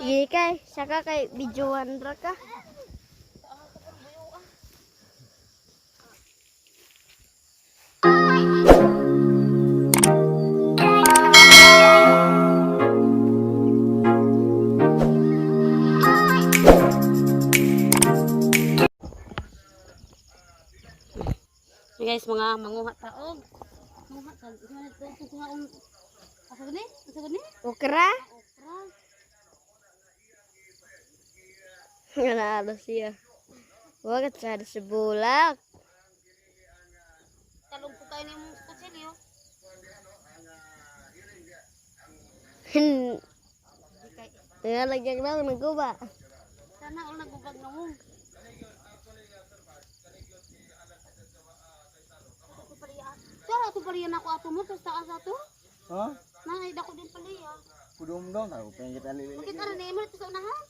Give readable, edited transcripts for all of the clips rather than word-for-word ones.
Sige kay, saka kay videoan ra ka. Hey guys, mga manguha taog. Manguha ta. Kuha ang asa gani? Asa gani? Okra? Okra. Nga siya. Wag sa sa bulak. Talong po kayo ng kutsilyo. Di kay Ngalagyan lang naguba. sana all nagubag na mo. Sara ato pala yan ako ato mo sa taas ato. Ha? Nanay dako din pala ya. Kudum daw na pengen kita lili. Bakit ara na imo dito sa unahan?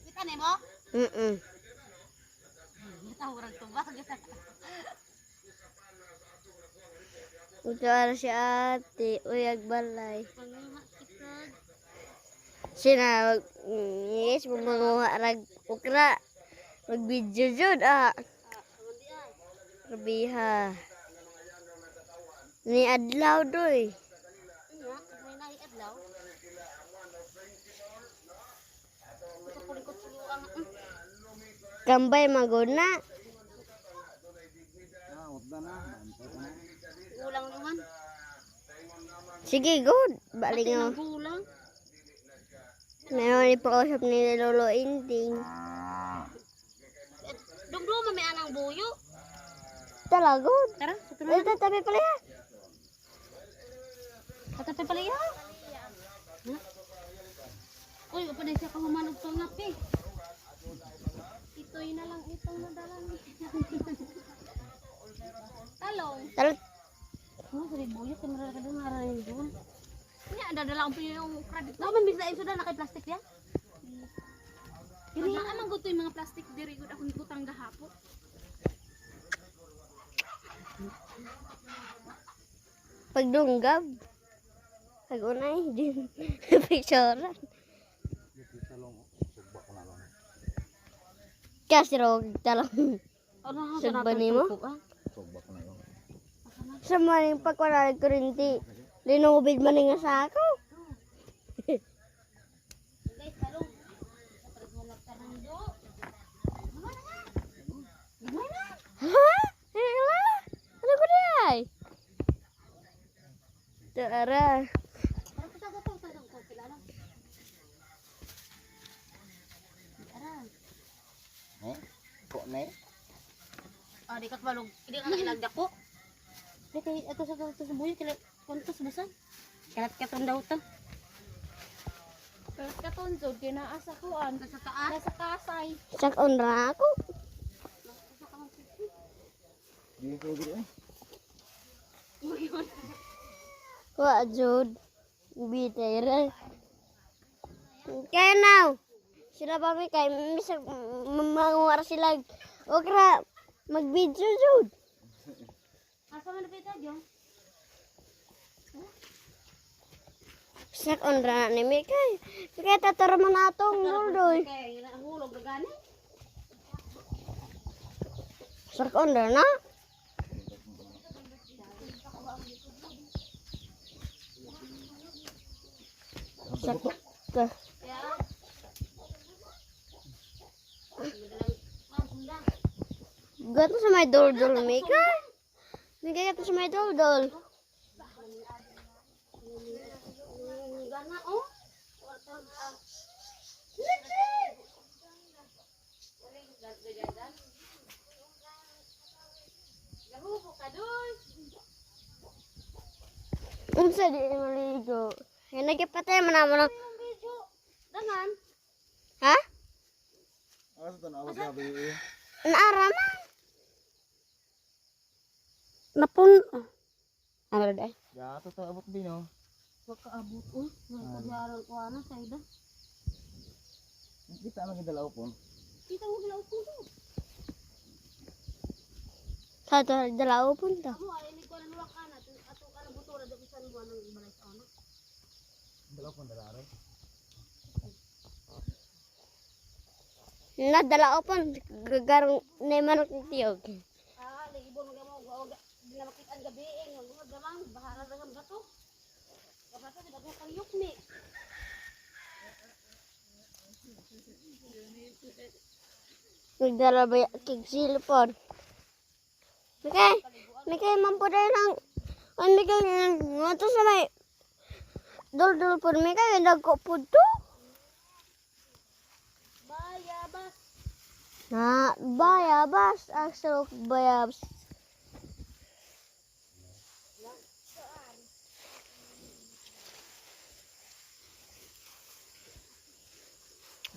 Kita nimo? Mm. Tawag tubag. Ito ara si ate, uyag balay. Panguha kita. Sina, yes, manguha rag okra. Mag-video jud ah. Rabiha. Ni adlaw doy. Iya, may naiadlaw. Sa kulikot silo ang Kambay maguna. Ah, utda na, bantay ka na. Gulang naman. Sige, good. Bali Pati nga. ng gulang. Meron ipausap ni Lolo Inting. Dumduma may anang buyo. Tala, good. Tara, sa tuloy. Ito, tabi pala yan. Katapi pala yan. Ha? Uy, pa na siya kahumanog pangap eh. Ito'y na lang itong nadala ni. Talong. Tala, Oh, sa buyo, kamera ka doon, mararin doon. Nga, dadala ko pa yung credit. Naman, bisa sudah na kay plastic yan. Diri amang gusto yung mga plastic diri gud akong gutang gahapon. Pagdunggab. Pag unay, din. Picturean. Dito sa long, sugba ko na lang. Kasirog, talong. Ano, Sugba nimo? Sugba ko na lang. Sa maning pagwala ng kurinti, linubid man nga sa ako. Guys, talong. Gumay na. Ha? Hala? Ano ko di ay? Ito, ara. Parang sa sa sa sa kilala. Ara. Eh? Ko na eh. Ah, di ka balog. Di ka kailag dako. Di kay ato sa ato sa buyo kila kontos basan. Kalat katon daw to. Pero katon jud kay naa sa kuan, Nasa taas. nasa kasay. Sakon ra ako. Di ko gud eh. Wa, Jud. Bitay ra. Kaya now, sila pa mi kay misag manguwara sila. Okra, mag-video, Jud. Asa man pita jo? Sakon ra ni mi kay. Kaya tatara man atong duldoy. Kay hulog ra gani. Sakon ra na. Sak ka. Gato sa may duldul, Mika. Mika, gato sa may duldul. Gana oh. Unsa di maligo? Kaya nagipatay man naman ang. Dangan. Ha? Asa tan awag gabi eh. Naara man. Napun. Ano ra dai? Ya, to abot din oh. Wag ka abot uy. Nagkadyarang ko ana sa ida. Kita man gid dalaw pon. Kita mo gila ko to. Sa to dalaw punta. Amo ay ni ko na luwak ana ato ka na butura di bisan buwan ng balay sa ana. Dalaw pon dala are. Na dalaw pon gagarong na manok ni tiyog. Ah, lagi bon mo og di na makita ang gabi eh nga gamang bahala ra ang bato. Kapasa di bago kang yukni. Nagdala ba kig silpon. Mikay, Mikay man po dahil ang ang Mikay nga to sa may duldul po Mikay nagko po to. Bayabas. Na bayabas ang sarok bayabas.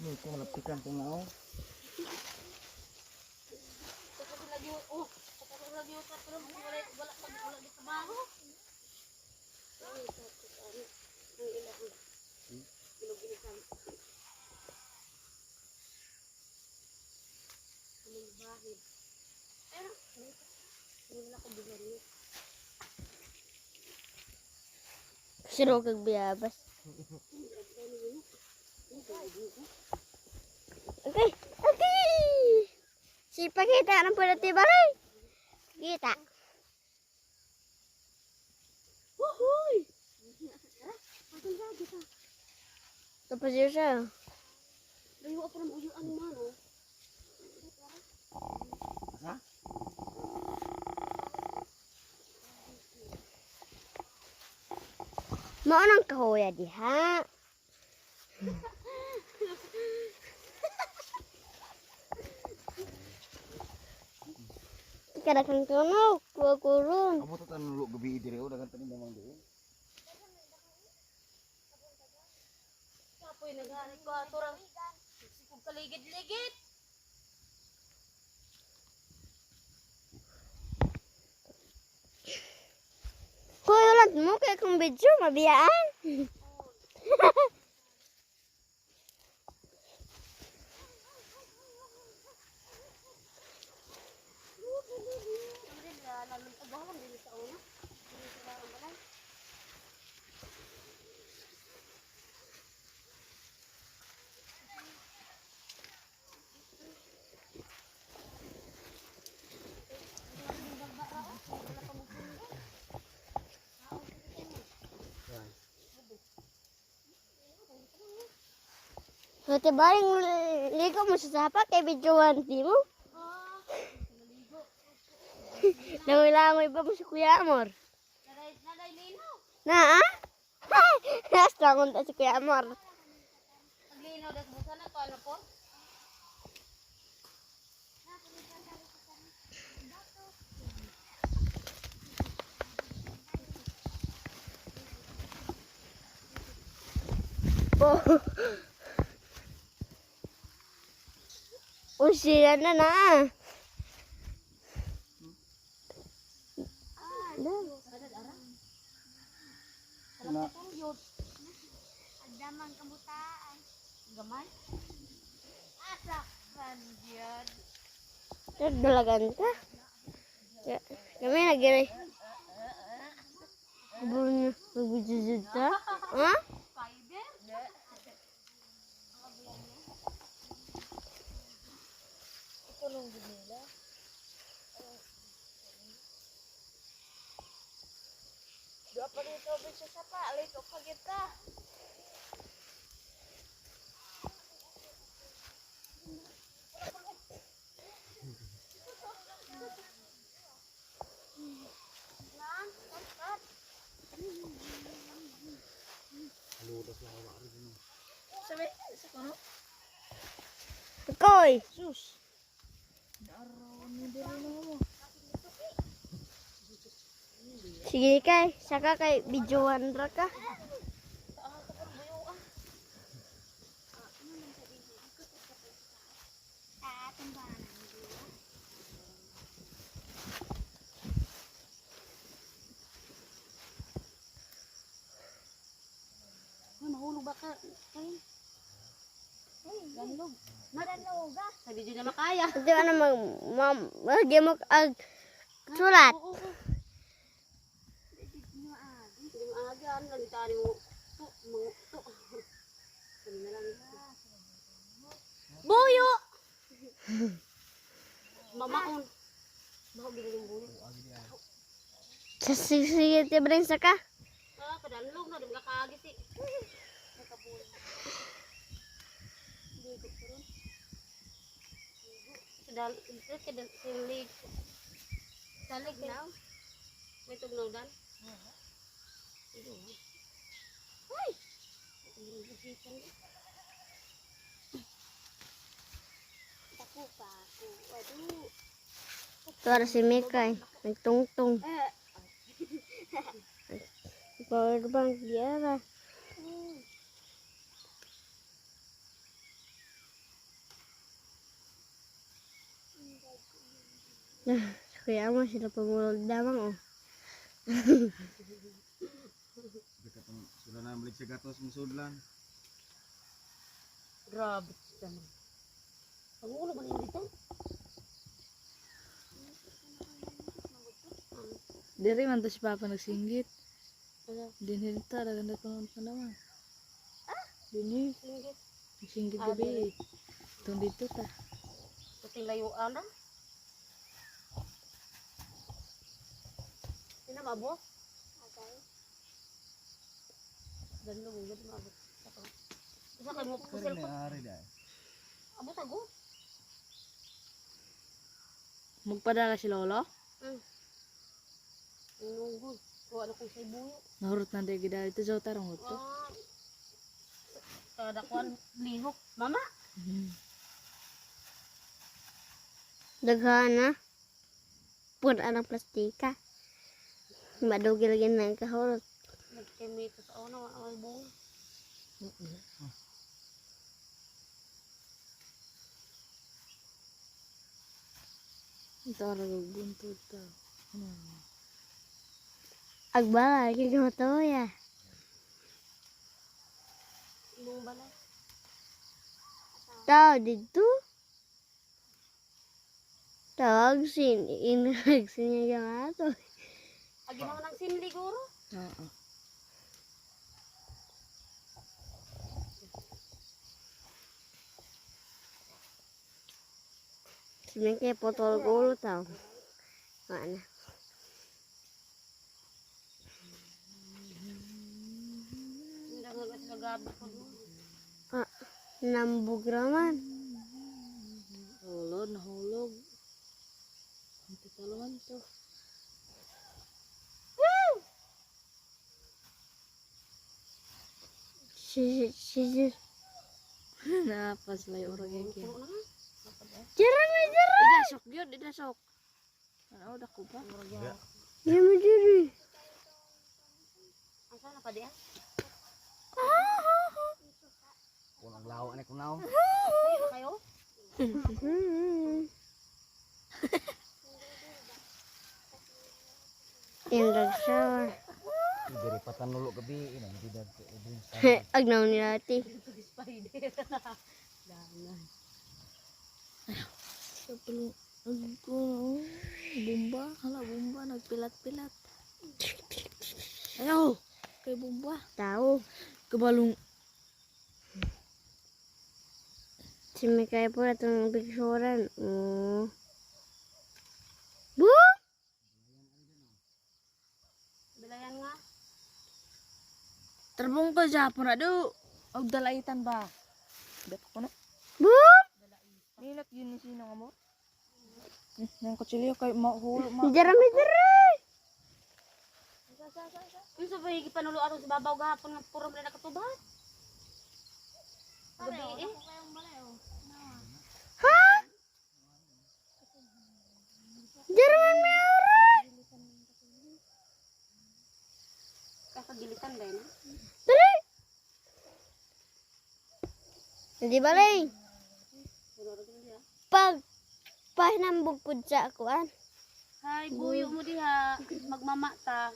Ini ko malaptikan ko nga oh. Tapos lagi oh, tapos lagi oh, pero wala wala pag wala di trabaho. Sarok kag bayabas. Okay, okay. Si pakita ng pula tibaray. Kita. Wuhuy! Tapos yun siya. Layo pa rin uyo ano man oh. Asa? Maunang kahoya diha. Kada kang tunog, kuha kuron. Amo to tanulo gabi dire oh dagan tanin namang dire. Kapoy naghari ko ato rang sikog kaligid-ligid. Kuya ulat mo kay kung video mabiyaan. Buti baring ligo mo sa sapa kay videoan di mo. Langoy-langoy pa mo si Kuya Amor. Nanay nanay linaw. Na ah? Nasta akong ta si Kuya Amor. Paglinaw das busa na to ano po? Oh. Uy, sila na na. Na Agdamang kamutaan. Gamay. Asak kan Nagdalagan ka. Kami nagiray. Bun, magbujujud ta? Ha? Spider. Dua pa dito sa sapa, alay ko pagita. Sabi, sa kono? Koy! Sus. Sige kay, saka kay videoan ra ka. Magbaka. Ay. Ganlog. Nadanloga. Sabi di na makaya. Di ba na mag mag mo ag sulat. Oo, oo. Hindi maaga. Ano lang tayo mo. To, mga to. Sabi na lang. Buyo! Mamaon. Baho gina yung buyo. Sa sige ti bring saka. Ah, kadanlog na. Di mo kakaagis eh. Dal, kadal, silig. Salig na. May tugnaw dan. Ay! Ako pa ako. Aduh. Tuwara si Mikay. Nagtungtong. Power bank diara. Kuya mo sila pamulog damang oh. Katong sila na balik sa gatos musudlan. Grabe siya man. Ang ulo ba dito? Diri man to si Papa nagsinggit. Ano? Dinhi ta dagan ko pa naman. Dinhi Singgit. nagsinggit Ah, gabi. Itong dito ta. Puting layuan na. Hindi na maabot. Okay. Ganun, ganun maabot. Isa kayo mo kusel ko. Ari dai. Abot ako. Magpadala si Lolo. Nunggoy. Kuha na kong sa buyo. Nahurot na diri gid dito sa tarong to. Ah. Kada kuan lihok. Mama. Daghan na. Pun ang plastika. Madugi lagi na ang kahurot. Nagkemito sa una ang bunga. Ito ra buntod ta. Ano? Agbala lagi ya. Imong balay. Tao dito. Tawag sin inag sin niya ato. Agi mo nang sinli guro. Oo. Si Mikay potol ulo tao. Wala na. Hindi nga sa gabi ko. Ah, nambugraman. Hulog, nahulog. Ang titaluan to. Si si si. Napas lay orag gyud. Puro na nga. Jeremy Jeremy. Idasok gyud, idasok. Ano dako pa? Jeremy Jeremy. Asa na pa di ah? Kung ang lawa ni kunaw. Kayo? Indag shower. Diri patanulo gabi ina hindi dagko ubon sa. Agnaw ni ate. Spider. Dana. Kapalo agko bomba, hala bomba nagpilat-pilat. Ayaw, kay bomba. Tao. Kabalong Si Mikay po itong picturean. Oh. Bu! Bilayan nga. Terbong ko Japon na do. Og dalaitan ba? Bet ko na. Bu! Nilap yun ni sino nga mo? Nang kutsilyo kay mahulo ma. Jeremy Jeremy. Unsa ba gipanulo atong sa babaw gahapon nga puro man nakatubat? Gabi eh. Ha? Jeremy Mary! Kakagilitan ba na? Dali! Hindi ba rin? Pag pahinambog po sa akuan. Hay, buyo mo diha. Magmama ta.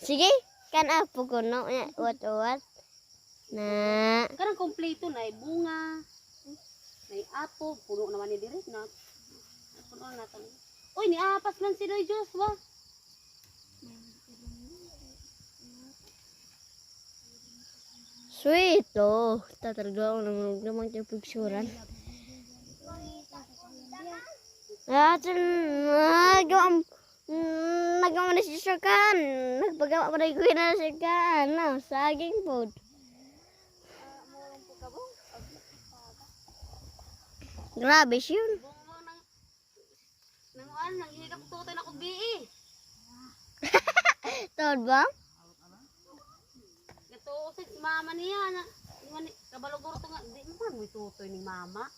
Sige, kan apo ko no. Uwat uwat. Na. Kanang kompleto na bunga. Nay apo, puno naman ni diri na. Puno na nato. Uy, niapas man si Doy Diyos ba? Sweet oh. Tatargo ako ng namang picturean. Atin nagawa nagawa na si Sir Kan. Nagpagawa pa rin ko na si Kan. No, saging food. Grabe siya yun. Bunga nang nang ano, nang higap tutoy na kog BE. Tawad ba? Gato si mama niya na man kabaluguro to nga di man mo tutoy ni mama.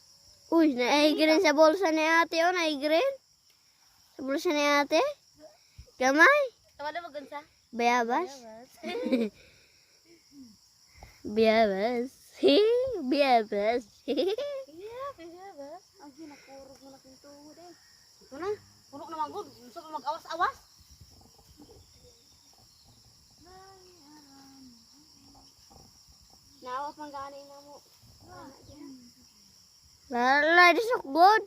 Uy, naigrin sa bulsa ni ate. Oh, naigrin. Sa bulsa ni ate. Gamay. Tawala mo gunsa. Bayabas. Bayabas. Bayabas. Yeah, ang ginakurog mo na kintuhod eh. Ito na. Puno naman gud. Gusto mo mag-awas-awas? Nawa pang gani na mo. Lala, di sukbod.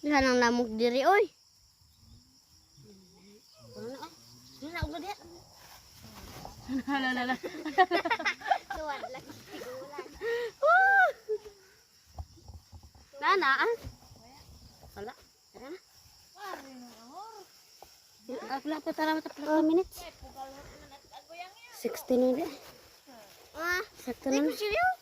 Diyan ang lamok diri, oy. Puno na ay. Puno na ugod diha. La la la. Tuwad lang tigulan. Nana ah. Wala. Tara na. Wala pa tara mata minutes. 16 na. Ah, Sakto na. kuchilyo.